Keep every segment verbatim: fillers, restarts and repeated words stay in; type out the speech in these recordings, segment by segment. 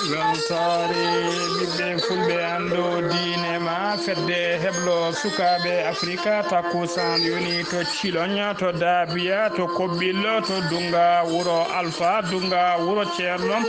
Weltaare ɓiɓɓe fulɓe, anndo diine ma fedde heblo sukaaɓe Afrika. Takkusaan yoni to Ciloñ, to Daabiya, to Kobbil, to Dunnga wuro Alfa, Dunnga wuro Ceerno,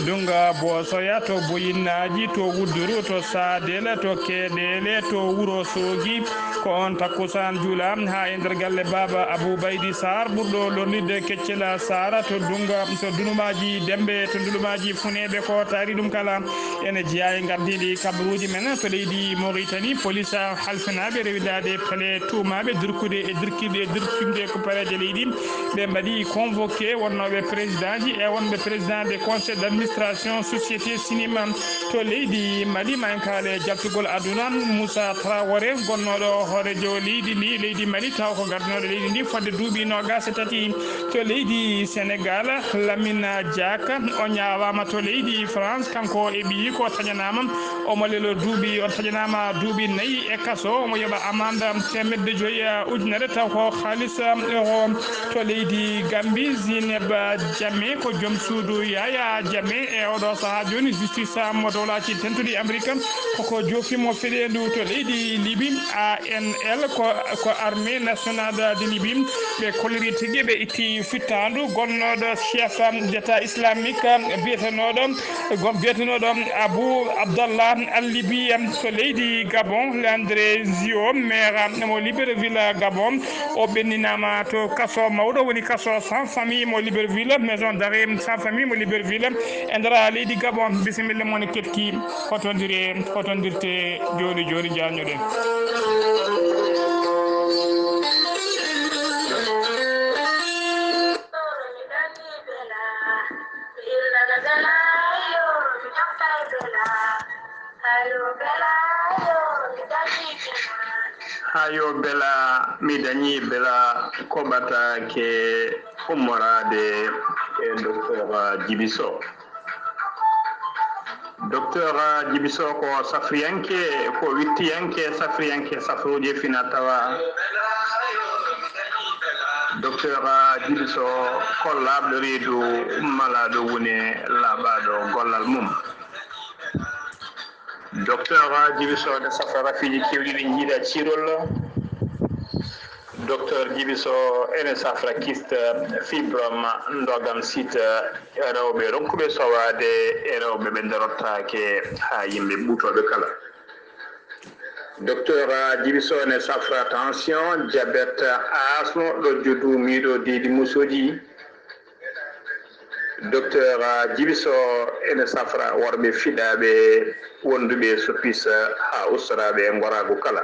Dunnga Boosoya, to Boyinnaaji, to Wudduru, to Saadel, to Keedeele, to Wuro Soogi. Ko on takkusaan juula haa e nder galle Baaba Abuu Baydi Saar, ɓurɗo lorlidde Keccela Saara to Dunnga, to Dunumaaji Demmbe, to Ndulumaaji Funeeɓe, ko taari ɗum kala. Ene jeyaa e ngardiiɗi kabaruuji men to leydi Moritani, police halfinaaɓe rewindaade pele tuumaaɓe dirkude e dirkirde e dirtinde ko pereeje leydi. Ɓe mbaɗi convoqué wonnooɓe président ji e wonɓe président de conseil d'administration société Sinima to leydi Mali. Ma en kaale jaltugol aduna, Moussa Traoré, gonnooɗo hooreejo leydi ndi, leydi Mali, taw ko gardinooɗo leydi ndi fodde duuɓi noogaas e tati to leydi Sénégal. Lamine Diack, o ñaawaama to leydi France, kanko e ɓiyi ko taƴanaama, omo leloo duuɓi, o taƴanaama duuɓi nayi e kaso, omo yoɓa amande teemedde joyi ujunere, taw ko haalis, eh, o to leydi Gambie. Zineb Jammeh ko joom suudu Yaya Jammeh e oɗo sahaa jooni. Justice mo dowlaaji dentuɗi Amerika koko joofi mo feɗeendu to leydi Libi. A N L ko, ko Armée Nationale de Libye, ɓe kolliri tigi, ɓe itti fittaandu gonnooɗo chef d'État islamique biyetenooɗo, gon-, biyetenooɗo Abou Abdallah Al-Libi to leydi Gabon. Landré Zio, maire mo Libreville, Gabon, o ɓenninaama to kaso mawɗo, woni kaso sans famille mo Libreville, maison d'arrêt sans famille mo Libreville, e nder leydi Gabon. Bisimilla mon keɗki, hotondire, hotondirte jooni jooni, jaajnuɗen. Hayo bela, mi dañi bela, ko ɓataake ummoraade e Docteur Djiby Sow. Docteur Djiby Sow ko safriyanke, ko wittiyanke, safriyanke safruuji fina tawa. Docteur Djiby Sow ko laaɓɗo reedu, malaaɗo wune, laaɓaaɗo gollal mum. Docteur Djiby Sow ne safra rafiiji keewɗi ɗi njiida ciirol. Docteur Djiby Sow ene safra kyste, fibrome, ndogan site, e rewɓe ronkuɓe sowaade, e rewɓe ɓe darottaake, haa yimɓe ɓuutooɓe kala. Docteur Djiby Sow ne safra tension, diabète, asthme, ɗojjo duumiiɗo, deedi musooji. Docteur Djiby Sow ene safra worɓe fiɗaaɓe, wonduɓe soppis, haa ustoraaɓe e ngoraagu kala.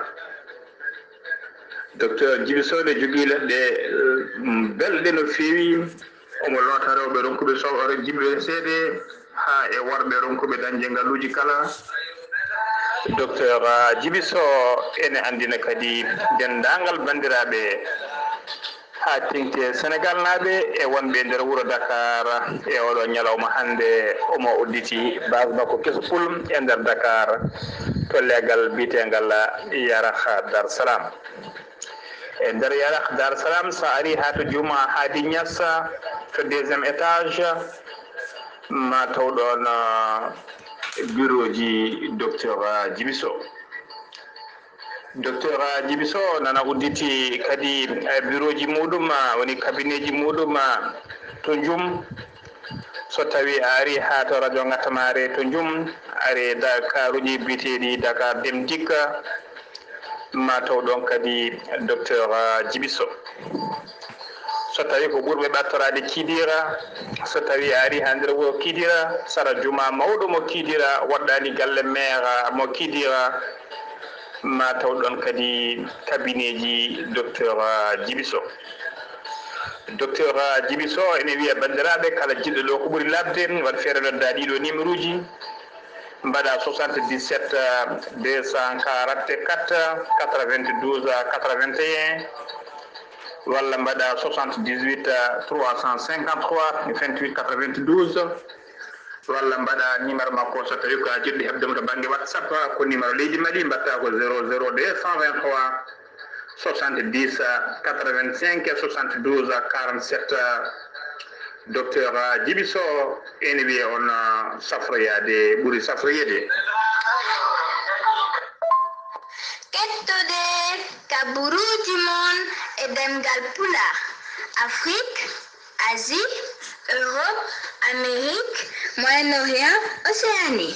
Docteur Djiby Sow ne jogii leɗɗe, mm, belɗe no feewi. Omo loota rewɓe ronkuɓe sow-, jimɓe seede, haa e worɓe ronkuɓe dañde ngaluuji kala. Docteur Djiby Sow ene anndina kadi denndaangal banndiraaɓe haa teŋti e Senegaalnaaɓe e wonɓe e nder wuro Dakar e oɗo ñalawma hannde, omo udditi base makko keso pul e nder Dakar to leegal biyeteengal Yarakh Dar Salam. E nder Yarakh Dar Salam, so a ari haa to Juma Hadi Niass, to deuxième étage, ma taw ɗoon, ah, bureau ji Docteur Djiby Sow. Docteur Djiby Sow nana udditi kadi, eh, bureau ji muɗum, ah, woni cabinet ji muɗum, ah, to Njum. So tawi a ari haa to radio Ngatamare to Njum, ari Dakaruji biyeteeɗi Dakar Dem Dikka, ma taw ɗoon kadi Docteur Djiby Sow. So tawi ko ɓurɓe ɓattoraade Kidira, so tawi a ari haa nder wuro Kidira, sara juma mawɗo mo Kidira, waɗɗaani galle maire mo Kidira, ma taw ɗoon kadi cabinet ji Docteur Djiby Sow. Docteur Djiby Sow ene wiya, banndiraaɓe, kala jiɗɗo ɗo ko ɓuri laaɓde, waɗ feere nodda ɗiɗo numéro ji, mbaɗa soixante-dix-sept deux cent quarante-quatre quatre-vingt-douze quatre-vingt-un, walla mbaɗa soixante-dix-huit trois cent cinquante-trois vingt-huit quatre-vingt-douze, walla mbaɗa numéro makko, so tawi ko a jiɗɗo heɓde mo to bannge WhatsApp, ko numéro leydi Mali, mbaɗta ko zéro zéro deux cent vingt-trois soixante-dix quatre-vingt-cinq soixante-douze quarante-sept. Docteur Djibi Sow ene wiya on, ah, safroyaade ɓuri safroyeede. Kettude kabaruuji mon e ɗemngal Pulaar, Afrique, Asie, Europe, Amérique, Moyen-Orient, Océanie.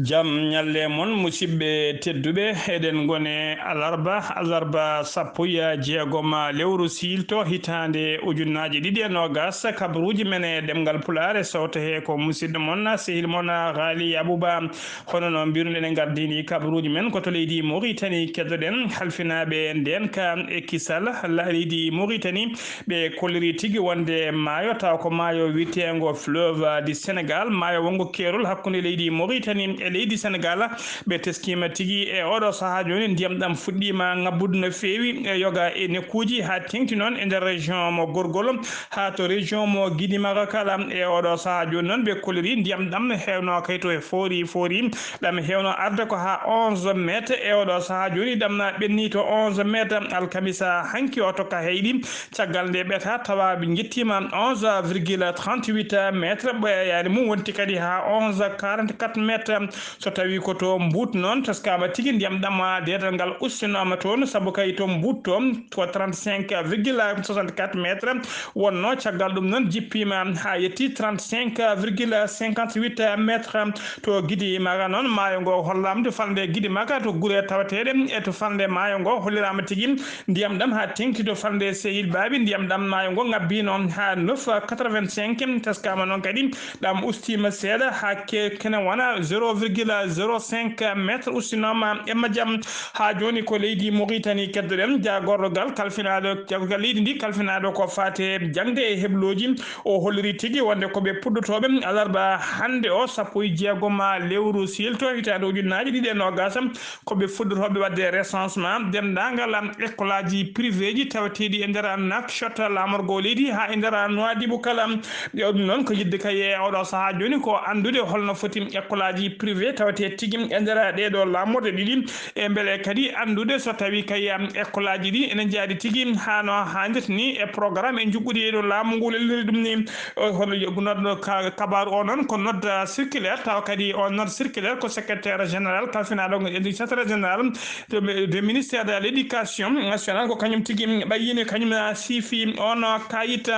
Jam ñalle mon, musidɓe tedduɓe. Eɗen ngoni alarba, alarba sappo e jeegom lewru siilto, hitaande ujunnaaje ɗiɗi e noogas. Kabaruuji men e ɗemngal Pulaar e sowto he ko musidɗo mon, sehil mon, Ghali Abouba. Hono no mbiruɗen, en ngardini kabaruuji men ko to leydi Mauritanie keddoɗen. Halfinaaɓe ndeen ka e kisal la-, leydi Mauritanie, ɓe kolliri tigi wonde maayo, taw ko maayo wiyeteengo Fleuve du Sénégal, maayo wonngo keerol hakkunde leydi Mauritanie e leydi Sénégal. Ɓe teskiima tigi e oɗo sahaa jooni, ndiyam ɗam fuɗɗiima ŋabbude no feewi e yoga e nokkuuji, haa teŋti noon e nder région mo Gorgol, haa to région mo Guidimaga kala. E oɗo sahaa jooni noon, ɓe kolliri ndiyam ɗam heewno kay to e foori foori, ɗam heewno arde ko haa onze mètres. E oɗo sahaa jooni, ɗam na ɓenni to onze mètres. Alkamisa hanki o toka heyɗi, caggal nde ɓeta tawa ɓe njettiima onze virgule trente-huit mètres, ɓoyaani mum wonti kadi haa onze quarante-quatre mètres. So tawi ko to Mbuut noon, taskaama tigi ndiyam ɗam, deedal ngal ustinooma toon, sabu kay to Mbuut to ko trente-cinq virgule soixante-quatre mètres wonno. Caggal ɗum noon jippiima haa yetti trente-cinq virgule cinquante-huit mètres. To Guidimaga noon, maayo ngo hollaama to falnde Guidimaga, to gure tawateeɗe e to falnde maayo ngo holliraama tigi ndiyam ɗam haa teŋti to falnde Sehil Baabi. Ndiyam ɗam maayo ngo ŋabbiino haa neuf quatre-vingt-cinq, taskaama noon kadi ɗam ustiima seeɗa haa ke-, kene wona zéro virgule zéro cinq mètres ustinooma e majjam. Haa jooni ko leydi Mauritanie keddoɗen, jaagorɗo gal kalfinaaɗo, jaagorɗo gal leydi ndi kalfinaaɗo ko faate jaŋde e heblooji. O holliri tigi wonde ko ɓe puɗɗotooɓe alarba hannde o, sappo e jeegom lewru siilto, hitaande ujunnaaje ɗiɗi e noogas, ko ɓe fuɗɗotooɓe waɗde recensement denndaangal école aji privé ji tawateeɗi e nder Nouakchott, laamorgo leydi, haa e nder Nouadhibou kala. Ɓe ɗum noon ko yiɗde kay e oɗo sahaa jooni ko anndude holno foti école aji privé tawetee tigi e nder ɗee ɗoo laamorɗe ɗiɗi. E mbele kadi anndude so tawi kay, am, école aji ɗi ene njaadi tigi haa no haanirta ni e programme e njuɓɓudi no laamu ngu lelniri ɗum ni. O, hono yo-, noddo ka-, kabaaru o noon ko note circulaire, tawa kadi o note circulaire ko secrétaire général kalfinaaɗo e secrétaire général de, de ministère de l'éducation nationale, ko kañum tigi ɓayyini, kañum siifi on kayit.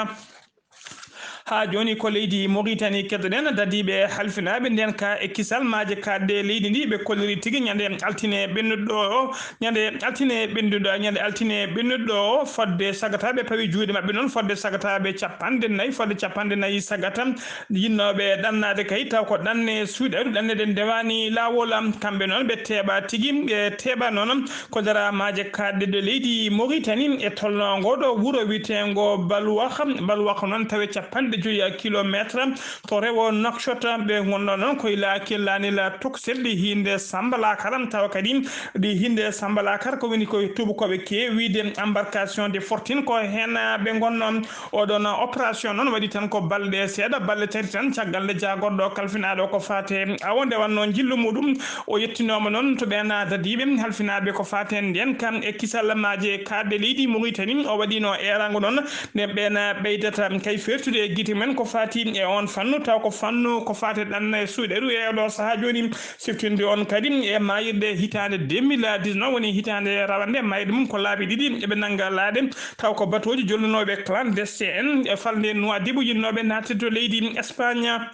Haa jooni ko leydi Mauritanie keddoɗen, dadiiɓe halfinaaɓe ndeen ka e kisal maaje kaaɗɗe leydi ndi, ɓe kolliri tigi ñande altine ɓennuɗo o, ñande altine ɓennuɗo, ñande altine ɓennuɗo o, fodde sagata ɓe pawi juuɗe maɓɓe noon, fodde sagata ɓe capanɗe nayi, fodde capanɗe nayi sagata, yinnooɓe ɗannaade kay, taw ko ɗanne suuɗe, ɗanne ɗen ndewaani laawol, kamɓe noon ɓe teeɓa tigi, ɓe teeɓa noon. Ko nder maaje kaaɗɗe ɗo leydi Mauritanie e tolno ngoɗo wuro wiyeteengo Balouakh. Balouakh noon tawi capanɗe joyi kilometre to rewo Nouakchott. Ɓe ngonno noon koye la, ke laani la Toxel ɗi hinde Sambalakar, tawa kadi ɗi hinde Sambalakar ko woni koye tuubakooɓe ke wiyde embarcation de fortune, ko heen ɓe ngonno. Oɗon opération noon waɗi tan ko balɗe seeɗa, balɗe tati tan caggal nde jaagorɗo kalfinaaɗo ko faate awo nde wannoo njillu muɗum. O yettinooma noon to ɓeen dadiiɓe halfinaaɓe ko faati heen ndeen kam e kisal maaje kaaɗɗe leydi Mauritanie. O waɗiino eeraango noon nde ɓeen ɓeydata kay feertude e gite men ko faati e oon fannu, taw ko fannu ko faati ɗan e suuɗeru e oɗo sahaa jooni. Siftinde on kadi e maayirɗe hitaande deux mille dix-neuf, woni hitaande rawande maayirɗe mum ko laabi ɗiɗi eɓe nannga laaɗe, taw ko batooji jolnunooɓe clandestin en e falnde Nouadhibou yinnooɓe naatde to leydi Espagne.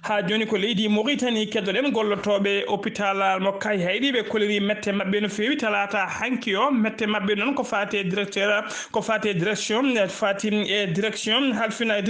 Haa jooni ko leydi Mauritanie keddoɗen, gollotooɓe hôpital mo Kayhayɗi ɓe koliri mette maɓɓe no feewi talaata hanki o. Mette maɓɓe noon ko faati e directeur, ko faati e direction, faati e direction halfina,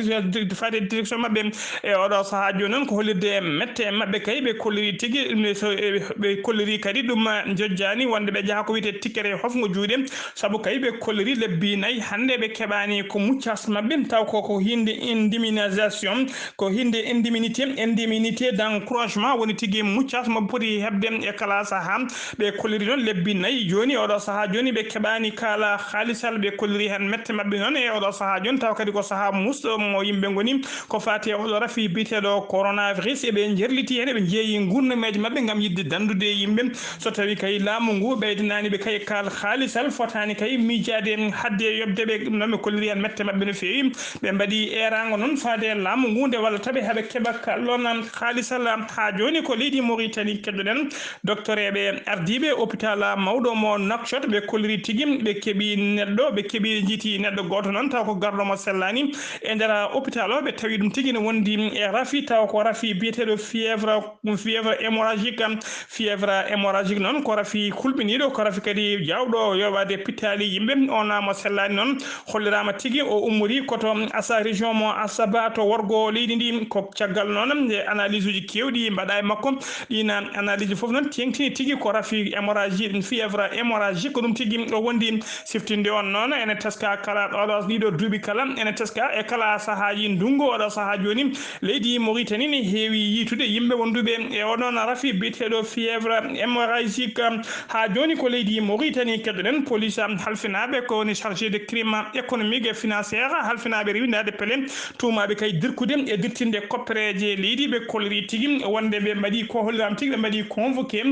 faati e direction maɓɓe e oɗo sahaa jooni noon ko hollirde mette maɓɓe kay ɓe kolliri tigi, ɗum ne so, e, ɓe kolliri kadi ɗum, eh, njojjaani wonde ɓe njaha ko wiyetee tikkere hofngo juuɗe, sabu kay ɓe kolliri lebbi nayi hannde ɓe keɓaani ko muccas maɓɓe, taw ko, ko hinde indemnisation, ko hinde indemnité, Indemnité d'encrochement woni tigi muccat mo poti heɓde e kala sahaa. Ɓe kolliri noon lebbi nayi jooni, oɗo sahaa jooni ɓe keɓaani kala haalisal. Ɓe kolliri heen mette maɓɓe noon e oɗo sahaa jooni, tawa kadi ko sahaa musɗo mo yimɓe ngoni ko faati e oɗo rafi biyeteeɗo coronavirus. Eɓe njerliti heen, eɓe njeeyi nguurnameeje maɓɓe ngam yiɗde danndude e yimɓe. So tawi kay laamu ngu ɓeydanaani ɓe kay kal haalisal, fotaani kay miijaade hadde yoɓde ɓe. Ɗum noon ɓe kolliri heen mette maɓɓe no feewi. Ɓe mbaɗi eeraango noon faade e laamu ngu nde walla taɓe haɓe keɓa kallon haalisal. Haa jooni ko leydi Mauritanie keɗoɗen. Doktoreeɓe ardiiɓe hôpital mawɗo mo Nouakchott ɓe kolliri tigi ɓe keɓi neɗɗo, ɓe keɓi njiiti neɗɗo gooto noon taw ko garɗo mo sellaani e nder hôpital o. Ɓe tawi ɗum tigi ne wondi e rafi, taw ko rafi biyeteeɗo fièvre, fièvre hémorragique. Fièvre hémorragique noon ko rafi kulɓiniiɗo, ko rafi kadi jaawɗo yoɓaade pittaali yimɓe. O naamo sellaani noon, holliraama tigi o ummori ko to Assa, région mo Assaba to worgo leydi ndi. Ko caggal noon nde analyse uji keewɗi mbaɗa e makko. Ɗiin analyse fof noon teeŋtini tigi ko rafi hémorragie, fièvre hémorragique, ko ɗum tigi o wondi. Siftinde on noon, ene teska kala oɗo, ɗiɗo duuɓi kala, ene teska e kala sahaaji ndunngu. Oɗo sahaa jooni, leydi Mauritanie ne heewi yiitude yimɓe wonduɓe e oɗon rafi biyeteeɗo fièvre hémorragique. Haa jooni ko leydi Mauritanie keɗoɗen. Police halfinaaɓe ko woni chargé de crime économique et financière, halfinaaɓe rewindaade pele, tuumaaɓe kay dirkude e dirtinde koppereeje leydi. Ɓe kolliri tigi wonde ɓe mbaɗi ko holliraama tigi, ɓe mbaɗi convoqué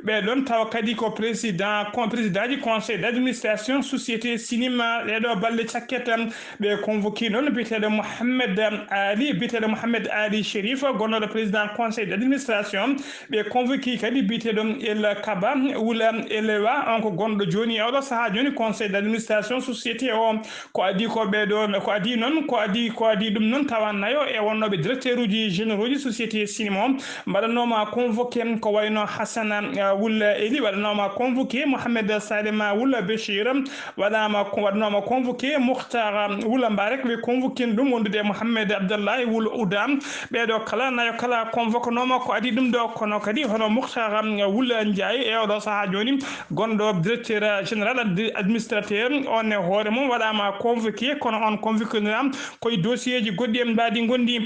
ɓe ɗon tawa kadi ko président, con-, président ji conseil d'administration société Sinima. Ɗeɗo balɗe cakkete ɓe convoqué noon biyeteeɗo Mohamed Ali, biyeteeɗo Mohamed Ali Chérif, gonnoɗo président conseil d'administration. Ɓe convoqué kadi biyeteeɗo El Kaba Wula Elewa, on ko gonɗo jooni e oɗo sahaa jooni conseil d'administration société o. Ko adii ko ɓeɗo, ko adii noon, ko adii, ko adii ɗum noon tawa nayo e wonnooɓe directeur uji généraux ji société Sinima o mbaɗanooma convoqué, ko wayno Hassana, eh, Wula Eli waɗanooma convoqué, Mohamed Salima Wula Bechir waɗaama, waɗanooma convoqué, Mukhtar Wula Mbarek ɓe convoqué ɗum wondude e Mohamed Abdallahi Wula Uda. Ɓeɗo kala nayo kala convoqué nooma ko adii ɗum ɗo, kono kadi hono Mukhtar Wula Ndiaye e oɗo sahaa jooni gonɗo directeur général admi-, administrateur, on e hoore mum waɗaama convoqué, kono on convoqué nira koye dossier ji goɗɗi en mbaadi gondi.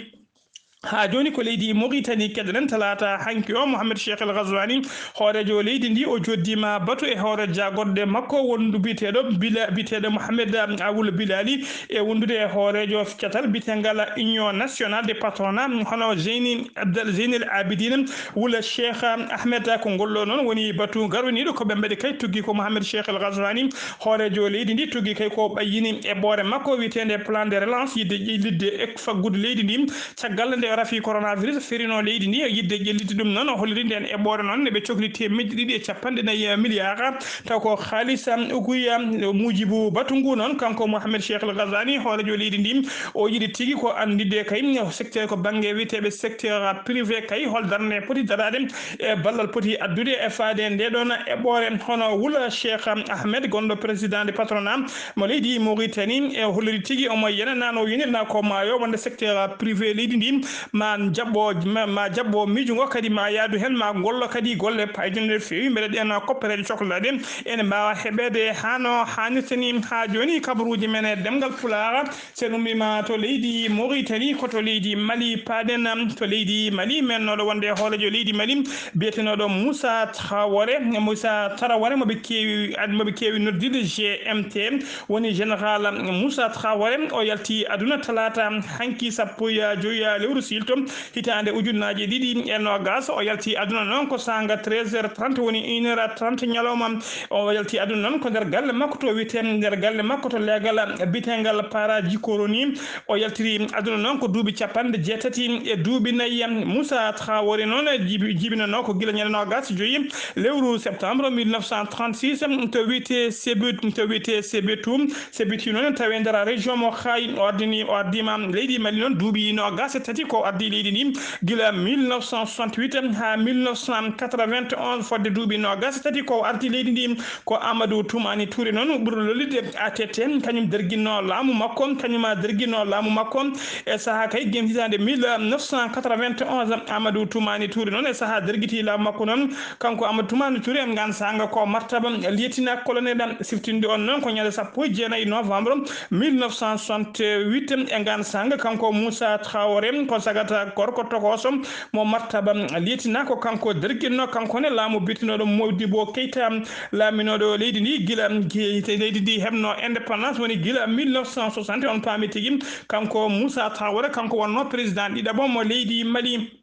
Haa jooni ko leydi Mauritanie keɗoɗen. Talaata hanki o, Mohamed Cheikh El Ghazouani, hooreejo leydi ndi, o joddiima batu e hoore jagorɗe makko wondu biyeteeɗo Bila-, biyeteeɗo Mohamed Awul Bilali e wondude e hooreejo catal biyetengal Union Nationale des Patronat, hono Zeyni Abdel Zeynel Abidine Wula Cheikh Ahmed. Ko ngol ɗo noon woni batu garwiniiɗo ko ɓe mbaɗi kay tuggi ko Mohamed Cheikh El Ghazouani, hooreejo leydi ndi, tuggi kay ko ɓayyini e ɓoore makko wiyeteende plan de relance, yidde ƴellitde e faggudu leydi ndi. Caggal nde rafi coronavirus ferino leydi ndi, yidde ƴellitde ɗum noon, o holliri nden e ɓoore noon, ɓe cokli teemedde ɗiɗi e capanɗe nayi milliard, taw ko haalisa ukuya. Muujibu batu ngu noon, kanko Mohamed Cheikh El Ghazouani, hooreejo leydi ndi, o yiɗi tigi ko annditde kay secteur, ko bannge wiyeteeɓe secteur privé kay, hol darnde poti daraade e ballal poti addude e faade nde ɗon eɓɓoore. Hono Wula Cheikh Ahmed, gonɗo président de patronat mo leydi Mauritanie, e holliri tigi omo yenana no yenirna ko maayo wonde secteur privé leydi ndi ma jaɓɓo, ma, ma jaɓɓo miijo ngo, kadi ma yaadu heen, ma gollo kadi golle payɗe no feewi, mbele ɗen koppereeje coklaaɗe ene mbaawa heɓeede haa no haanirta ni. Haa jooni kabaruuji men e ɗemngal Pulaar, so en ummiima to leydi Mauritanie, ko to leydi Mali paaɗen. To leydi Mali, mennooɗo wonde hooreejo leydi Mali, biyetenooɗo Moussa Traoré, Moussa Traoré mo ɓe keewi, mo ɓe keewi noddirde G M T, woni général Moussa Traoré. O yalti aduna talaata hanki sappo e joy lewru siilto hitaande ujunnaaje ɗiɗi e noogas. O yalti aduna noon ko saanga treize heures trente, woni une heure trente ñalawma. O yalti aduna noon ko nder galle makko to wiyetee, nder galle makko to leegal biyetengal Para Jikoroni. O yaltiri aduna noon ko duuɓi capanɗe jeetati e duuɓi nayi. Moussa Traoré noon jibi-, jibinanoo ko gila ñande noogas e joy lewru septembre mille neuf cent trente-six to wiyetee Sebet-, to wiyetee Sebetu. Sebetu noon tawi e nder région mo Khayi. O ardini, o ardiima leydi Mali noon duuɓi noogas e tati ko ardi leydi ndi gila mille neuf cent soixante-huit haa mille neuf cent quatre-vingt-onze, fodde duuɓi noogas e tati ko ardi leydi ndi. Ko Amadou Toumani Touré noon ɓurɗo lollirde A T T, kañum derginno laamu makko, kañum derginno laamu makko e sahaa kay gem hitaande mille neuf cent quatre-vingt-onze. Amadou Toumani Touré noon e sahaa dergiti laamu makko noon, kanko Amadou Toumani Touré en ngaan saanga ko martaba lieutenant colonel. Siftinde on noon ko ñande sappo e jeenayi novembre mille neuf cent soixante-huit, e ngaan saanga kanko Moussa Traoré ko Sagata gorko tokooso mo martaba liitina, ko kanko derginno, kanko ne laamu bitinooɗo Modibo Keita, laaminooɗo leydi ndi gila gi-, leydi ndi heɓno indépendance, woni gila mille neuf cent soixante, on paami tigi. Kanko Moussa Traoré, kanko wonno président ɗiɗaɓo mo leydi Mali.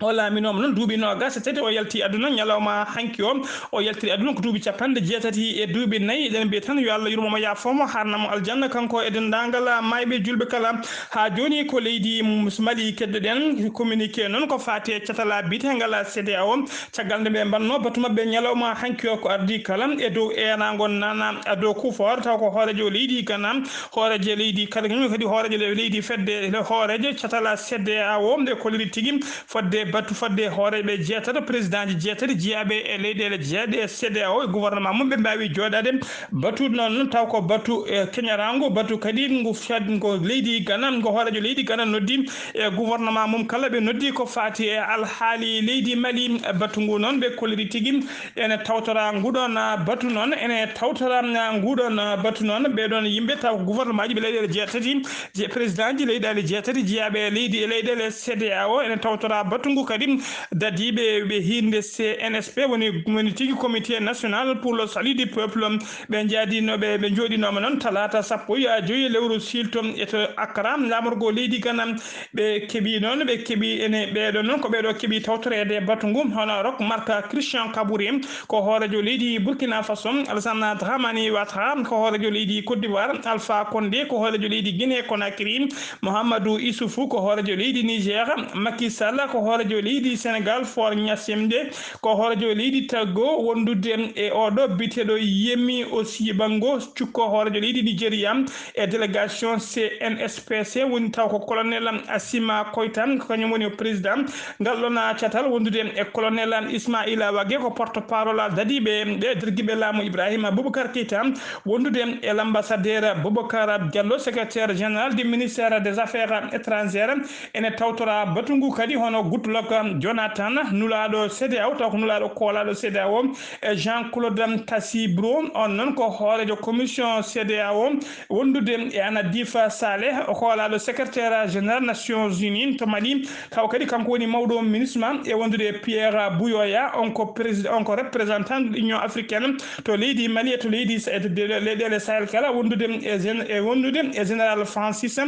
O laaminooma noon duuɓi noogas e tati, o yalti aduna ñalawma hanki o. O yaltiri aduna ko duuɓi capanɗe jeetati e duuɓi nayi. Eɗen mbiya tan yo Allah yurmo mo, yaafo mo, haarna mo aljanna, kanko e denndaangal maayɓe julɓe kala. Haa jooni ko leydi Mali keddoɗen. Communiqué noon ko faati e catal biyeteengal C D A O. Caggal nde ɓe mbaɗno batu maɓɓe ñalawma hanki o, ko ardii kala e dow eeraango Nana Ado Kufor, taw ko hooreejo leydi Ghana, hooreejo leydi kala, kañum kadi hooreejo le-, leydi fedde le-, hooreejo catal C D A O, ɓe kolliri tigi fodde batu, fodde hooreeɓe jeetato, présidentji jeetati jeyaaɓe e leyɗeele jeeɗe C D A O e gouvernement mum, ɓe mbaawi jooɗaade batu noon, taw ko batu, e, keñaraango, batu kadi ngu fed-, ngo leydi Ghana, ngo hooreejo leydi Ghana noddi e gouvernement mum kala, ɓe noddi ko faati e alhaali leydi Mali. Batu ngu noon ɓe kolliri tigi ene tawtora nguɗon, ah, batu noon, ene tawtora, ah, nguɗon, ah, batu noon, ɓeɗon yimɓe taw ko gouvernement ji ɓe leyɗeele jeetati, je-, président ji leyɗeele jeetati jeyaaɓe e leydi, e leyɗeele C D A O, ene tawtora batu ngu kadi dadiiɓe ɓe hiinde C N S P, woni, woni tigi Comité National pour le Salut du Peuple. Ɓe njaadino, ɓe, ɓe njooɗinooma noon talaata sappo e joyi lewru siilto e to Accra, laamorgo leydi Ghana. Ɓe keɓi noon, ɓe keɓi ene ɓeeɗo noon, ko ɓeeɗo keɓi tawtoreede batu ngu, hono Roch Marc Christian Kabore, ko hooreejo leydi Burkina Faso, Alassane Dramane Ouattara, ko hooreejo leydi Côte d'Ivoire, Alpha Condé, ko hooreejo leydi Guinée Conakry, Mouhamadou Issoufou, ko hooreejo leydi Niger, Macky Sall, ko hooreejo leydi Sénégal, Faure Gnassingbé, ko hooreejo leydi Togo, wondude e oɗo biyeteeɗo Yemi Osinbajo, cukko hooreejo leydi Nigeria, e délégation C N S P C, woni taw ko colonel Assimi Goïta, ko kañum woni président ngal ɗon catal, wondude e colonel Ismaïla Wagué, ko porte-parole dadiiɓe ɓe, dergiɓe laamu Ibrahima Boubacar Keita, wondude e l'ambassadeur Boubacar Diallo, secrétaire général du ministère des Affaires étrangères. Ene tawtora batu ngu kadi hono Goodluck Jonathan, nulaaɗo C D A O, taw ko nulaaɗo koolaaɗo C D A O, e Jean-Claude Tassibro, on noon ko hooreejo commission C D A O, wondude e Anadif Saleh, o koolaaɗo secrétaire général Nations Unies to Mali, taw kadi kanko woni mawɗo MINUSMA, e wondude e Pierre Buyoya, on ko prési-, on ko représentant de l'Union africaine to leydi Mali e to leydi sa-, e to de-, leyɗeele Sahel kala, wondude e gén-, e wondude e général Francis,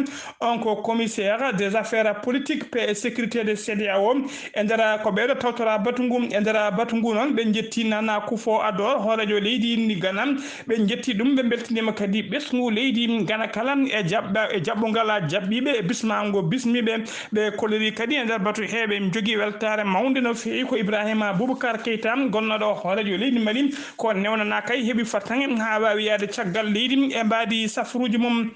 on ko commissaire des affaires politiques, paix et sécurité de C D A O. E nder ko ɓeeɗo tawtora batu ngu, e nder batu ngu noon, ɓe njetti Nana Akufo-Addo, hooreejo leydi ndi Ghana. Ɓe njetti ɗum, ɓe mbeltiniima kadi ɓesngu leydi Ghana kala e jaɓɓa-, e jaɓɓungal jaɓɓiiɓe e bismaango bismiiɓe. Ɓe kolliri kadi e nder batu he ɓe njogii weltaare mawnde no feewi ko Ibrahima Boubacar Keita, gonnooɗo hooreejo leydi Mali, ko newnanaa kay heɓi fartaŋŋe haa waawi yahde caggal leydi e mbaadi safruuji mum.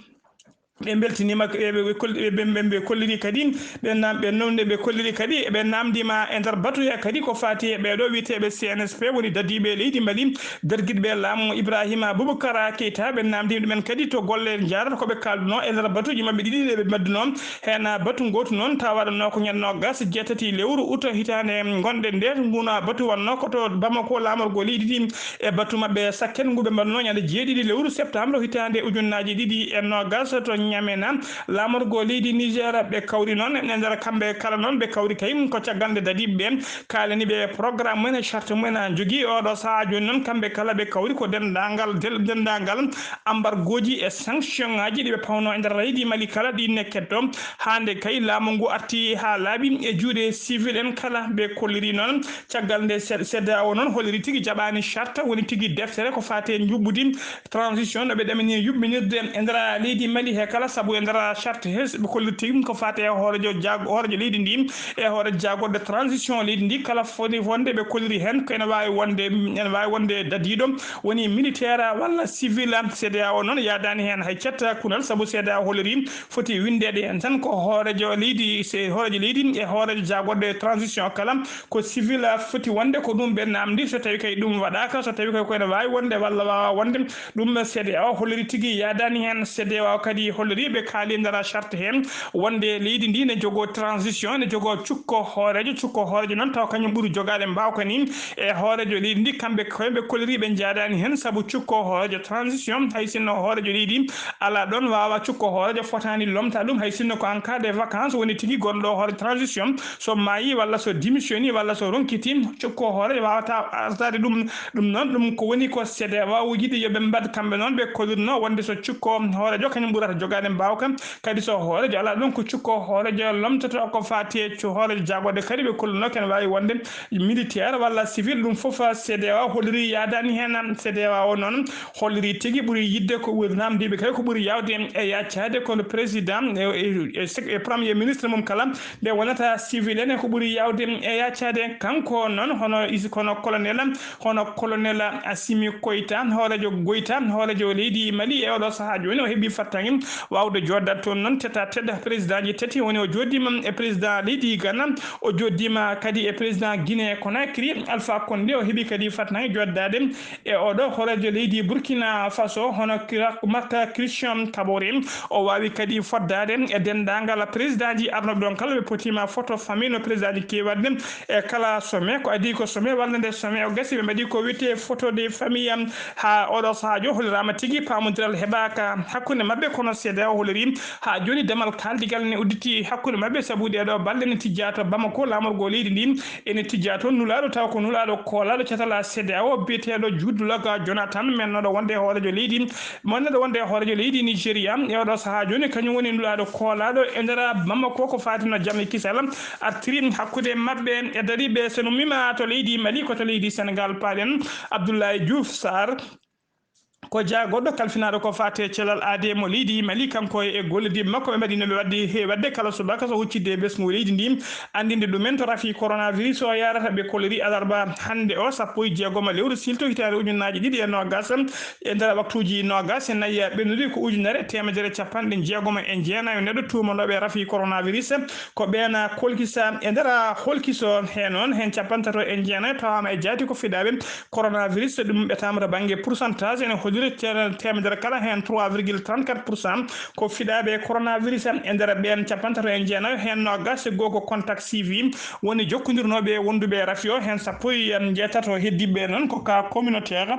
Ɓe mbeltiniima, ɓe, ɓe, ɓe kolli-, ɓe, ɓe, ɓe kolliri kadi, ɓe naam-, ɓe nowde, ɓe kolliri kadi, ɓe naamndiima e nder batu he kadi ko faati e ɓeeɗo wiyeteeɓe C N S P, woni dadiiɓe leydi Mali, dargiiɓe laamu Ibrahima Boubacar Keita. Ɓe naamndiima ɗumen kadi to golle njaarata ko ɓe kaalduno e nder batuuji maɓɓe ɗiɗi ɗi ɓe mbaɗduno. Heen batu ngootu noon, tawa waɗatnoo ko ñande noogas e jeetati lewru uta hitaande ngonɗen nde. Nguun batu wonnoo ko to Bamako, laamorgo leydi ndi, e batu maɓɓe sakket ngu ɓe mbaɗnoo ñande jeeɗiɗi lewru septembre hitaande ujunnaaji ɗiɗi e noogas to Ñamena, laamorgo leydi Niger. Ɓe kawri noon e nder kamɓe kala noon, ɓe kawri kay ko caggal nde dadiiɓe ɓe kaalani ɓe programme mumen e charte mumen. A jogii oɗo sahaa jooni noon, kamɓe kala ɓe kawri ko denndaangal del-, denndaangal embargoji e sanction ngaji ɗi ɓe pawnoo e nder leydi Mali kala, ɗi ne keddo. Haa nde kay laamu ngu arti haa laaɓi e juuɗe civil en kala, ɓe kolliri noon caggal nde C-, C D A O noon holliri tigi jaɓaani charte, woni tigi deftere ko faati e njuɓɓudi transition, no ɓe ɗaminiri yuɓɓinirde e nder leydi Mali he kala, sabu e nder charte he ɓe kolliri tigi ko faati e hooreejo jaag-, hooreejo leydi ndi e hooreejo jaagorɗe transition leydi ndi kala, foti wonde ɓe kolliri heen ko ene waawi wonde, ene waawi wonde dadiiɗo woni militaire walla civil. C D A O noon yaadaani heen hay cetta kunal, sabu C D A O holliri foti winndeede heen tan ko hooreejo leydi, se hooreejo leydi e hooreejo jaagorɗe transition kala ko civil foti wonde, ko ɗum ɓe naamndi. So tawi kay ɗum waɗaaka, so tawi kay ko ene waawi wonde walla waawaa wonde, ɗum C D A O holliri tigi yaadaani heen. C D A O kadi Riiɓe kaali e nder charte hee wonde leydi ndi ne jogoo transition, ne jogoo cukko hooreejo. Cukko hooreejo noon taw kañum ɓuri jogaade mbaawka ni e hooreejo leydi ndi. Kamɓe ko ɓe kolliri, ɓe njaadaani heen, sabu cukko hooreejo transition, hay sinno hooreejo leydi alaa ɗoon, waawa cukko hooreejo fotaani lomta ɗum, hay sinno ko en cas de vacances woni tigi gonɗo hooreejo transition, so maayi walla so démissioni walla so ronkiti, cukko hooreejo waawata artaade ɗum. Ɗum noon, ɗum ko woni ko C E D E A O yiɗi yo ɓe mbaɗ kamɓe noon, ɓe kollirno wonde so cukko hooreejo kañum ɓurata jogaade mbaawka, kadi so hooreejo alaa ɗoon ko cukko hooreejo lomtoto ko faati e cu-, hooreejo jagode. Kadi ɓe kollirno kene waawi wonde militaire walla civil, ɗum fof C E D E A O holliri yaadaani heen. C E D E A O noon holliri tigi ɓuri yiɗde ko ɓuri namdiiɓe kadi ko ɓuri yaawde e yaccaade kono président e, e, e sec-, e premier ministre mum kala nde wonata civil en ko ɓuri yaawde e yaccaade. Kanko noon hono isi-, kono colonel, hono colonel Assimi Koïta, hooreejo Goïta, hooreejo leydi Mali e oɗo sahaa jooni o heɓi fattange waawde jooddaade toon noon tête à tête président ji tati woni o jooɗiima e président leydi Ghana, o jooɗiima kadi e président Guinée Conakry, Alpha Condé o heɓi kadi fattange jooddaade e oɗo hooreejo leydi Burkina Faso, hono Kira-, Marc Christian Kaboré, o waawi kadi foddaade e denndaangal président ji arnooɓe ɗoon kala, ɓe potiima photo famille no président ji keewi waɗde e kala sommet. Ko adii ko sommet walla nde sommet o gasi, ɓe mbaɗi ko wiyetee photo de famille am. Haa oɗo sahaa jo holliraama tigi paamondiral heɓaaka hakkunde maɓɓe, kono C E D E A O holliri haa jooni damal kaaldigal ne udditi hakkunde maɓɓe, sabu ɗee ɗoo balɗe ne tijjaa to Bamako, laamorgo leydi ndi ene tijjaa toon. Nulaaɗo, taw ko nulaaɗo koolaaɗo catal C E D E A O biyeteeɗo Jude Luck Jonathan, mennooɗo wonde hooreejo leydi, mennooɗo wonde hooreejo leydi Nigeria e oɗo sahaa jooni, kañum woni nulaaɗo koolaaɗo e nder Bamako ko faati no jam e kisal artiri hakkunde maɓɓe e dariiɓe. So en ummiima to leydi Mali, ko to leydi Senegal paaɗen. Abdoulaye Diouf Sarr ko jagorɗo kalfinaaɗo ko faati e cellal aadee mo leydi Mali, kanko e gollodiiɓe makko ɓe mbaɗi no ɓe waɗde he waɗde kala subaka so huccitde e ɓesngu leydi ndi, anndinde ɗumen to rafi coronavirus o yaarata. Ɓe kolliri alarba hannde o, sappo e jeegom lewru silto hitaande ujunnaaji ɗiɗi e noogas, e nder waktuuji noogas e nayi ɓennuɗi ko ujunere teemedere capanɗe jeegom e jeenayo neɗɗo tuumanooɓe rafi coronavirus. Ko ɓeen kolkisa e nder holkiso he noon, heen capantato e jeenayo tawaama e jaati ko fiɗaaɓe coronavirus. Ɗum ɓe tamata bannge pourcentage ene holliri te-, teemedere kala heen trois virgule trente-quatre pour cent ko fiɗaaɓe coronavirus. E nder ɓeen capantato e jeenayo heen noogas e goo ko contact suivi, woni jokkondirnooɓe e wonduɓe e rafi o, heen sappo e jeetato heddiiɓe noon ko cas communautaire.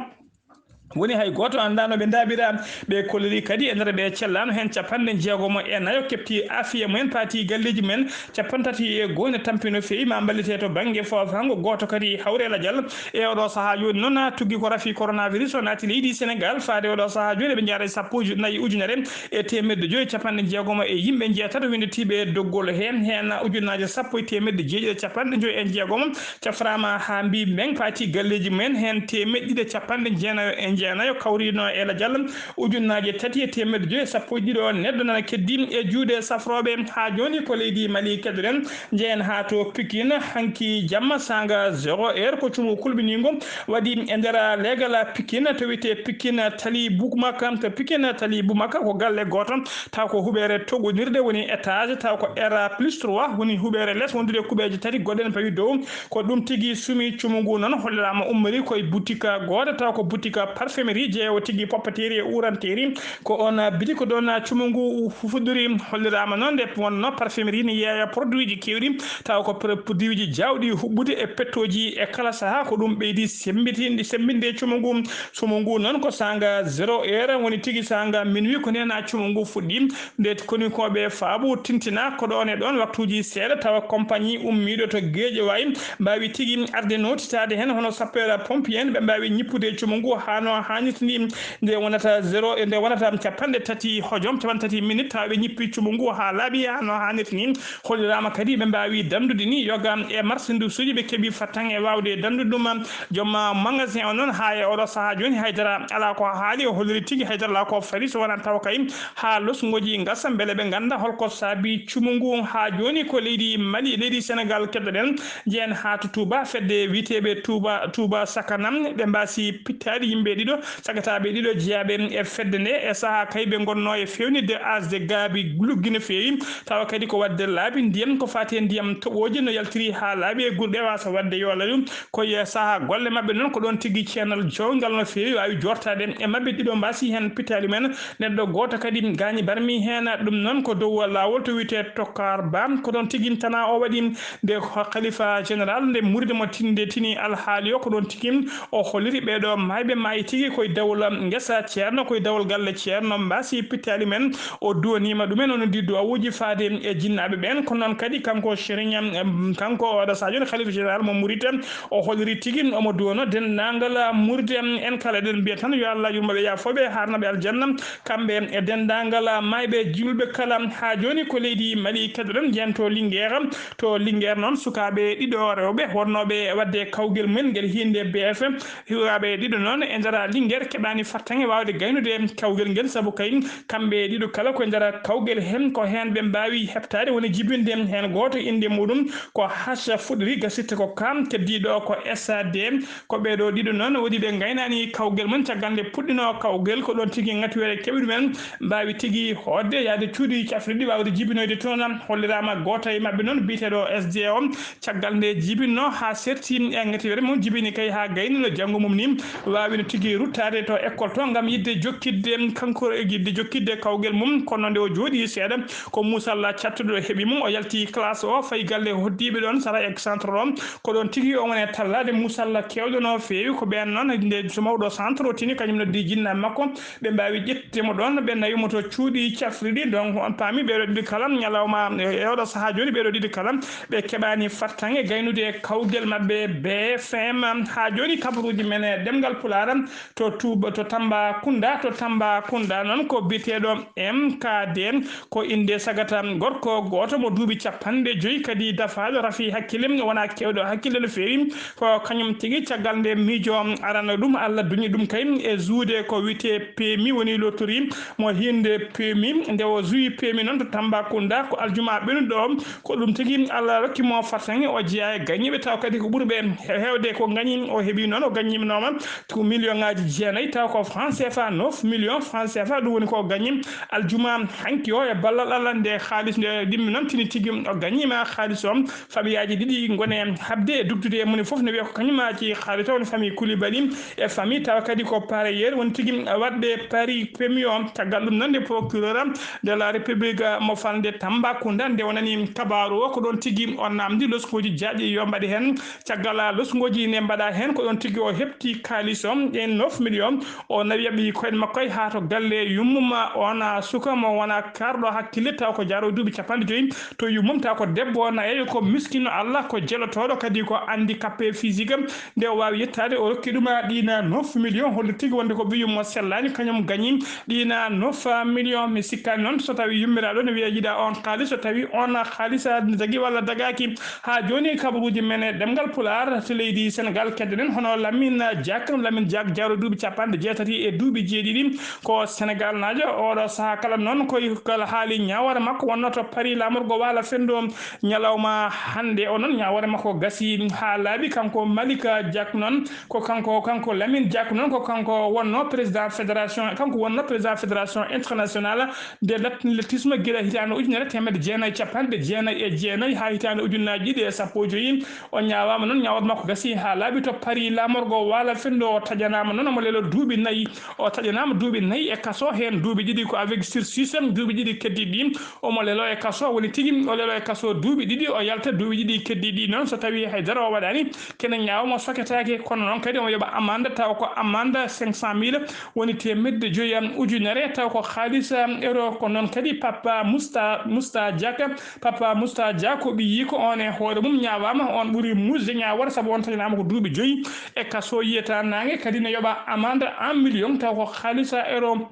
Woni hay gooto anndaa no ɓe ndaaɓira. Ɓe kolliri kadi e nder ɓe cellaano heen capanɗe jeegom e nayo keɓti afiya mumen, paati galleeji mumen, capanɗe tati e goo ne tampi no feewi ma mballite to bannge foofaango. Gooto kadi hawre lajal e oɗo sahaa jooni noon tuggi ko rafi coronavirus o naati leydi Senegal. Faade oɗo sahaa jooni ɓe njaara e sappo e nayi ujunere e teemedde joyi capanɗe jeegom e yimɓe njeetato winnditiiɓe e doggol heen, heen ujunnaaje sappo e teemedde jeeɗiɗi e capanɗe joyi e jeegom cafraama haa mbi mbeng paati galleeji mumen, heen teemedde ɗiɗi e capanɗe jeenayo e jeenayo kawriino e lajal ujunnaaje tati e teemedde joyi e sappo e ɗiɗo neɗɗo nana keddi e juuɗe safrooɓe. Haa jooni ko leydi Mali keɗoɗen, njehen haa to Pikine, hanki jamma saanga zéro heure ko cumu kulɓiniingo waɗi e nder leegal Pikine to wiyetee Pikine Tali Bumaka. To Pikine Tali Bumaka ko galle gooto taw ko huɓeere togondirde woni étage, taw ko R plus trois woni huɓeere les wondude kuɓeeje tati goɗɗe ne pawi dow. Ko ɗum tigi sumi cumu ngu noon holliraama ummori ko e boutique gooto taw ko boutique parfumerie jeewo tigi poppeteeri e uranteeri. Ko oon boutique ɗoon cumu ngu fuɗɗori. Holliraama noon nde wonnoo parfumerie ne yeeya produit ji keewɗi taw ko pro-, produit ji jaawɗi huɓɓude e pettooji e kala sahaa. Ko ɗum ɓeydi sembitinde, sembinde cumu ngu. Cumu ngu noon ko saanga zéro heure woni tigi saanga minuit ko ndeen cumu ngu fuɗɗi. Nde konikooɓe faabu tintina ko ɗoon e ɗoon waktuuji seeɗa tawa compagnie ummiiɗo to Guédiawaye mbaawi tigi arde nootitaade heen hono sapeur pompier en ɓe mbaawi ñippude cumu ngu haa no haanirta ni. Nde wonata zéro, nde wonata capanɗe tati hojom, capanɗe tati minutes tawa ɓe ñippi cumu ngu haa laaɓi haa no haanirta ni. Holliraama kadi ɓe mbaawi danndude ni yoga e marchandise uji ɓe keɓi fattan e waawde danndude ɗum. Joom magasin o noon haa e oɗo sahaa jooni haydara alaa ko haali, o holliri tigi haydara alaa ko fari so wonaa taw kay haa losngooji ngasa mbele ɓe ngannda holko saabi cumu ngu. Haa jooni ko leydi Mali, leydi Senegal keɗoɗen, njehen haa to Touba, fedde wiyeteeɓe Touba, Touba Sakanam, ɓe mbaasi pittaade yimɓe ɗiɗo. Sagataaɓe ɗiɗo jeyaaɓe e fedde nde e sahaa kay ɓe ngonnoo e feewnitde asde gaabi luggi no feewi, tawa kadi ko waɗde laabi ndiyam ko faati e ndiyam toɓooji no yaltiri haa laaɓi e gurɗe waasa waɗde yoolal. Ko e sahaa golle maɓɓe noon ko ɗoon tigi ceenal joowngal no feewi waawi joortaade e maɓɓe ɗiɗo mbaasi heen pitaali men. Neɗɗo gooto kadi gaañi barmi heen. Ɗum noon ko dow laawol to wiyetee Tokkaar Ba. Ko ɗoon tigi tanaa o waɗi nde khalifa général nde murid mo tinde tini alhaali o. Ko ɗoon tigi o holliri ɓeeɗo maayɓe maayi tigi koye dawol ngesa ceerno, koye dawol galle ceerno mbaasi pittaali men. O duwaniima ɗumen, o noddi duwawuuji faade e jinnaaɓe ɓeen. Ko noon kadi kanko Serigne, em, kanko oɗo sahaa jooni khalifa général mo murid, o holliri tigi omo duwano denndaangal murid en, en kala eɗen mbiya tan yo Allah yurmo ɓe, yaafo ɓe, haarna ɓe aljanna. Kamɓe e denndaangal maayɓe juulɓe kala. Haa jooni ko leydi Mali keɗoɗen, njehen to Linguère. To Linguère noon, sukaaɓe ɗiɗo rewɓe wonnooɓe waɗde kawgel mumen ngel hiinde B F, sukaaɓe ɗiɗo noon e nder Linguère keɓaani fartaŋŋe waawde gaynude kawgel ngel, sabu kay kamɓe ɗiɗo kala ko e nder kawgel heen, ko heen ɓe mbaawi heɓtaade woni jibinde heen gooto, innde muɗum ko Hacha Fuɗri, gasitte ko Ka, keddiiɗo ko S A D. Ko ɓeeɗo ɗiɗo noon woni ɓe ngaynaani kawgel mum. Caggal nde puɗɗinoo kawgel, ko ɗoon tigi ŋatiweere keɓi ɗumen, mbaawi tigi hootde yahde cuuɗi cafrirɗi waawde jibinoyde toon. Holliraama gooto e maɓɓe noon biyeteeɗo S D O. Caggal nde jibinno haa serti e ŋatiweere mum, jibini kay haa gayni no janngo mum ni, waawino tigi ruttaade to école to ngam yiɗde jokkitde kanko, yiɗde jokkitde kawgel mum. Kono nde o jooɗii seeɗa, ko muusalla cattuɗo heɓi mo, o yalti classe o, fayi galle hoddiiɓe ɗoon sara e centre o. Ko ɗoon tigi o woni e tallaade muusalla keewɗo no feewi. Ko ɓeen noon, nde so mawɗo centre o tini, kañum noddi jinnaaɓe makko, ɓe mbaawi ƴettude mo ɗoon, ɓe nawi mo to cuuɗi cafrirɗi. Donc, on paami ɓeeɗo ɗiɗi kala, ñalawma e oɗo sahaa jooni, ɓeeɗo ɗiɗi kala, ɓe keɓaani fartaŋŋe gaynude e kawgel maɓɓe B F M. Haa jooni, kabaruuji men e ɗemngal Pulaar, to Tuuba, to Tambacounda, to Tambacounda noon ko biyeteeɗo M K D, ko innde sagata gorko gooto mo duuɓi capanɗe joyi, kadi dafaaɗo, rafi hakkille, wonaa keewɗo hakkille no feewi. Ko kañum tigi, caggal nde miijo arano ɗum, Allah duñi ɗum kay e zuude ko wiyetee P M I, woni loterie mo hiinde P M I. Nde o zuwi P M I noon to Tambacounda, ko aljuma ɓennuɗo o, ko ɗum tigi Allah rokki mo fartaŋŋe, o jeyaa e gañiiɓe, taw kadi ko ɓuri ɓe he-, heewde ko gañi, o heɓi noon, o gañiinooma ko million ŋaaji jeenayi, taw ko franc C F A, neuf millions franc C F A, ɗum woni ko o gañi aljuma hanki o. E ballal Allah, nde haalis nde ɗimmi noon, tini tigi o gañiima haalis o. Famiyaaji ɗiɗi ngoni haɓde e dugdude e moni fof ne wiya ko kañum maaji haalis o, woni famille Koulibaly e famille, tawa kadi ko par ailleurs woni tigi waɗɓe pari P M I o. Caggal ɗum noon, nde procureur de la République mo falnde Tambacounda, nde o nani kabaaru o, ko ɗoon tigi o naamndi loskuuji jaaƴi yo mbaɗe heen. Caggal loskuuji ne mbaɗa heen, ko ɗoon tigi o heɓti kaalis o, ɗeen neuf millions. O nawi yaɓɓi koyɗe makko haa to galle yummum, oon suka mo wona kaarɗo hakkille, taw ko jaaro duuɓi capanɗe joyi, to yummum, taw ko debbo, o nayeejo, ko miskino Allah, ko jelotooɗo, kadi ko handicapé physique. Nde o waawi yettaade, o rokki ɗum ɗiina neuf millions, holli tigi wonde ko ɓiyum mo sellaani, kañum gañi ɗiina neuf millions. Mi sikkaani noon so tawi yummiraaɗo ne wiya yiɗa oon kaalis, so tawi oon kaalis ne dagi walla dagaaki. Haa jooni, kabaruuji men e ɗemngal Pulaar to leydi Senegaal, keddoɗen hono Lamine Diack. Lamine Diack, jaaro duuɓi capanɗe jeetati e duuɓi jeeɗiɗi, ko Senegaal naajo. Oɗo sahaa kala noon, koye kala haali ñaawoore makko wonnoo to Paris laamorgo waala fenndo ñalawma hannde. O noon, ñaawoore makko gasi haa laaɓi. Kanko Malika Diack noon, ko kanko, kanko Lamine Diack noon, ko kanko wonnoo président fédération, kanko wonnoo président fédération internationale de l'athlétisme gila hitaande ujunere teemedde jeenayi capanɗe jeenayi e jeenayi haa hitaande ujunnaaji ɗiɗi e sappo e joyi. O ñaawaama noon, ñaawooɓe makko gasi haa laaɓi to Paris laamorgo waala fenndo. O taƴanaama noon, omo leloo duuɓi nayi. O taƴanaama duuɓi nayi e kaso, heen duuɓi ɗiɗi ko avec sursis, duuɓi ɗiɗi keddiiɗi ɗi omo leloo e kaso. Woni tigi, o leloo e kaso duuɓi ɗiɗi, o yalta duuɓi ɗiɗi keddiiɗi ɗi noon. So tawii hay dara o waɗaani, kene ñaawo mo soketaake, kono noon kadi omo yoɓa amande, taw ko amande cinq cent mille, woni teemedde joyi ujunere, taw ko haalis, um, euro. Ko noon kadi Papa Musta, Musta Diack, Papa Musta Diack ko ɓiyi ko on e hoore mum ñaawaama, on ɓuri muusde ñaawoore sabu on taƴanaama ko duuɓi joyi e kaso yiyata naange, kadi ne yoɓa amande un million, taw ko haalis euro.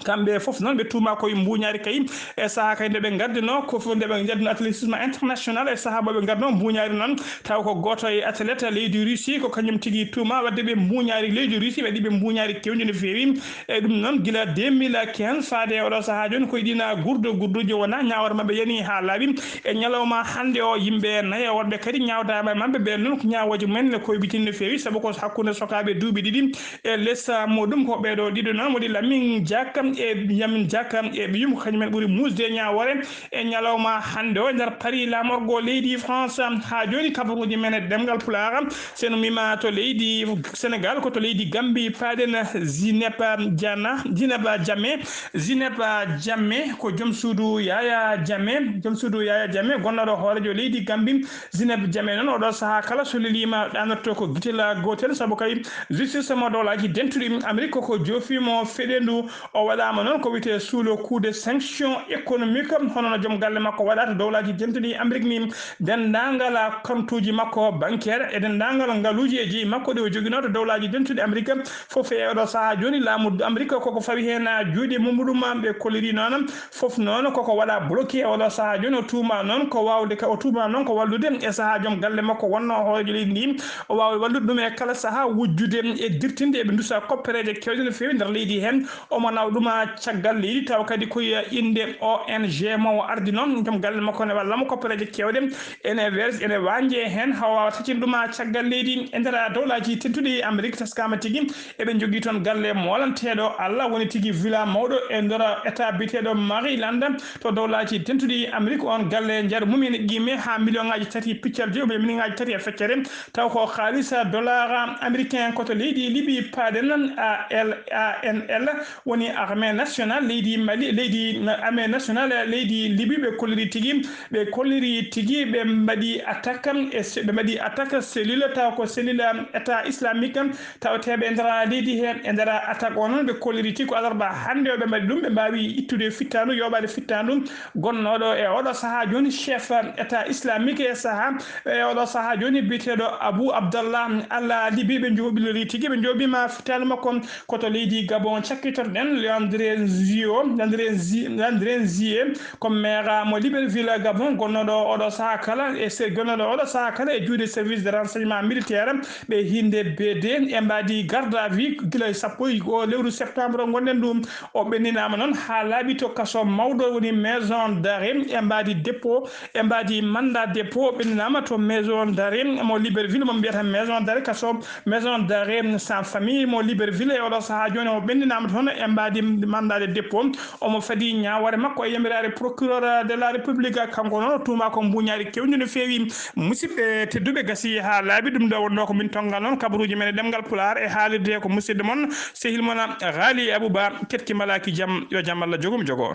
Kamɓe fof noon ɓe tuuma koye mbuuñaari kay. E sahaa kay nde ɓe ngardinoo, ko fof nde ɓe ngardinoo athlétisme international, e sahaa mo ɓe ngardinoo mbuuñaari noon, taw ko gooto e athlète leydi Russie, ko kañum tigi tuuma waɗde ɓe mbuuñaari leydi Russie, waɗi ɓe mbuuñaari keewndi no feewi. E ɗum noon, gila deux mille quinze faade e oɗo sahaa jooni, koye ɗiin gurdo gurduuji wona ñaawre maɓɓe yani haa laaɓi. E ñalawma hannde o, yimɓe nayo woɗɓe kadi ñaawdaama e maɓɓe. Ɓeen noon ko ñaawooje mumen ne koybitini no feewi, sabu ko hakkunde sokaaɓe duuɓi ɗiɗi e les muɗum. Ko ɓeeɗo ɗiɗo noon woni Lamin Diak e Yamin Diak e ɓiyum, ko kañum en ɓuri muusde e ñaawoore e ñalawma hannde o e nder Paris, laamorgo leydi France. Haa jooni kabaruuji men e ɗemngal Pulaar, so en ummiima to leydi Sénégal, ko to leydi Gambie paaɗen. Zineb Diana, Zineb Jammeh, Zineb Jammeh ko joom suudu Yaya Jammeh, joom suudu Yaya Jammeh, gonnooɗo hooreejo leydi Gambie. Zineb Jammeh noon, oɗo sahaa kala so leliima, ɗanorto ko gitel gootel, sabu kay justice mo dowlaaji dentuɗi Amérique ko joofiimo feɗendu. O waɗaama noon ko wiyetee sous le coup de sanction économique, hono no joom galle makko waɗa to dowlaaji dentuɗi Amérique ni. Denndaangal kontuuji makko bancaire e denndaangal ngaluuji e jeyi makko ɗi o joginoo to dowlaaji dentuɗi Amérique, fof e oɗo sahaa jooni, laamu Amérique koko fawi heen juuɗe mum ɗum ɓe kolliri noon. Fof noon koko waɗa bloqué e oɗo sahaa jooni. O tuuma noon ko waawde ka, o tuuma noon ko wallude e sahaa joom galle makko wonnoo hooreejo leydi ndi. O waawi wallude ɗum e kala sahaa, wujjude e dirtinde eɓe ndusa koppereeje keewɗe no feewi nder leydi heen. Omo nawa ɗum caggal leydi, tawa kadi ko e innde O N G mo o ardi noon. Joom galle makko ne walla mo koppereeje keewɗe ene weeres, ene waanje heen, hawa tacin ɗum caggal leydi e nder dowlaaji tentuɗi Amérique. Taskaama tigi eɓe njogii toon galle moolanteeɗo Allah, woni tigi villa mawɗo e nder état biyeteeɗo Maryland to dowlaaji tentuɗi Amérique. On galle njaru mum ene qiime haa million ŋaaji tati piccal joyi, million ŋaaji tati e feccere, taw ko haalisa dollar américain. Ko to leydi Libi paaɗen. A L A N L woni armée nationale leydi Mali, leydi armée nationale leydi Libi, ɓe kolliri tigi, ɓe kolliri tigi, ɓe mbaɗi attaque e se-, ɓe mbaɗi attaque cellule, taw ko cellule état islamique, taweteeɓe e nder leydi he. E nder attaque o noon, ɓe kolliri tigi ko alarba hannde o ɓe mbaɗi ɗum, ɓe mbaawi ittude fittaandu, yooɓaade fittaandu gonnooɗo e oɗo sahaa jooni chef état islamique e sahaa, e oɗo sahaa jooni biyeteeɗo Abu Abdallah Alla Libi. Ɓe njooɓilori tigi, ɓe njooɓiima fittaandu makko ko to leydi Gabon. Cakkitotoɗen Leandre Zio, Leandre Zi-, Leandre Zie, ko maire mo Libreville, Gabon, gonnooɗo oɗo sahaa kala e se-, gonnooɗo oɗo sahaa kala e juuɗe service de renseignement militaire ɓe hinde B D, e mbaadi garde à vue gila e sappo e o lewru septembre ngonɗen ɗum. O ɓenninaama noon haa laaɓi to kaso mawɗo woni maison d'arrêt, e mbaadi dépôt, e mbaadi mandat dépôt. O ɓenninaama to maison d'arrêt mo Libreville, mo mbiyata maison d'arrêt kaso, maison d'arrêt sans famille mo Libreville. E oɗo sahaa jooni o ɓenninaama toon e mbaadi mandat de dépôt. Omo fadi ñaawoore makko e yamiraare procureur de la République. Kanko noon o tuuma ko mbuuñaari keewndi no feewi. Musidɓe tedduɓe, gasi haa laaɓi ɗum ɗo wonnoo ko min tonngal noon kabaruuji men e ɗemngal Pulaar e haalirde ko musidɗo mon, sehil mon Ghali Abouba. Keɗki mbalaaki jam, yo jam Allah jogo mi jogo.